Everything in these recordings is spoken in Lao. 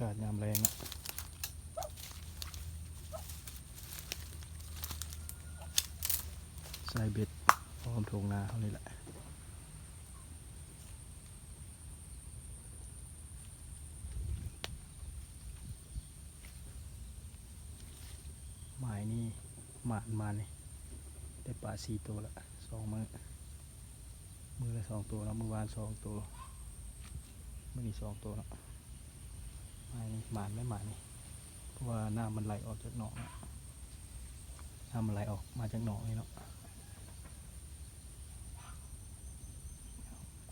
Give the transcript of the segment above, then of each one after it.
ກາດຍາມແລງເນາະ ໃສ່ເບັດອ້ອມທົ່ງນາເຮົານີ້ແຫຼະ. ໝາຍນີ້ໝານມານີ້ ໄດ້ປາສີ່ໂຕລະ ສອງມື້ ມື້ລະສອງໂຕເນາະ ມື້ວານສອງໂຕ ມື້ນີ້ສອງໂຕເນາະ. ໝາຍນີ້ໝານໄດ້ໝານນີ້ ເພາະວ່ານ້ຳມັນໄຫຼອອກຈາກໜອງເນາະ ນ້ຳມັນໄຫຼອອກມາຈາກໜອງນີ້ເນາະ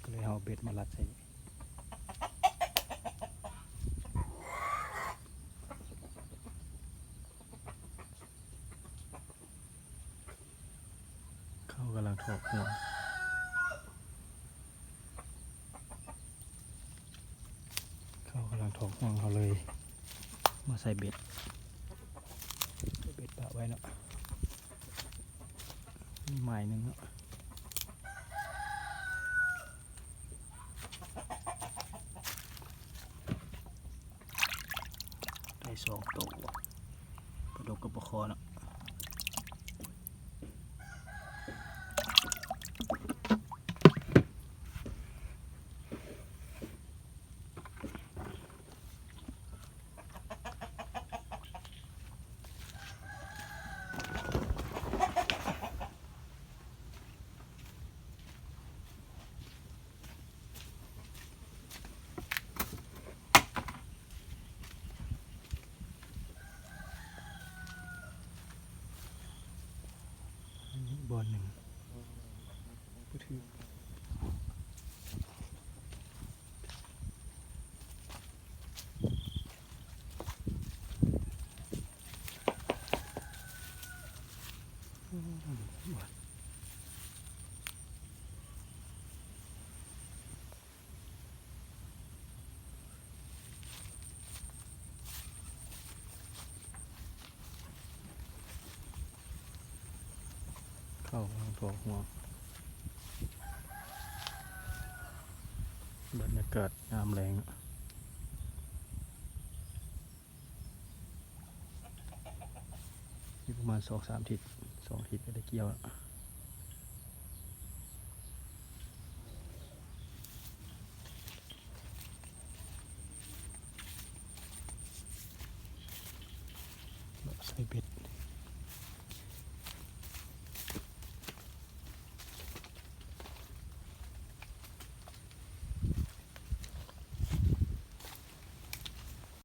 ກໍເລີຍເອົາເບັດມາລັດໃສ່ນີ້. ເຂົາກຳລັງຖອກຫ່ວງ ເຂົາກຳລັງຖອກຫ່ວງ ເຮົາເລີຍມາໃສ່ເບັດ ໃສ່ເບັດປະໄວ້ເນາະ. ມີໝາຍໜຶ່ງເນາະ ໄດ້ສອງໂຕ ປາດຸກກັບປາຄໍ່ເນາະ. ອັນນີ້ບ່ອນໜຶ່ງ ບໍ່ຖືກ. ເຂົ້າທາງທົ່ວຫົວ ບັນຍາກາດຍາມແລງ ອີກປະມານສອງສາມທິດ ສອງທິດກໍໄດ້ກ່ຽວແລ້ວ. ໃສ່ເບັດ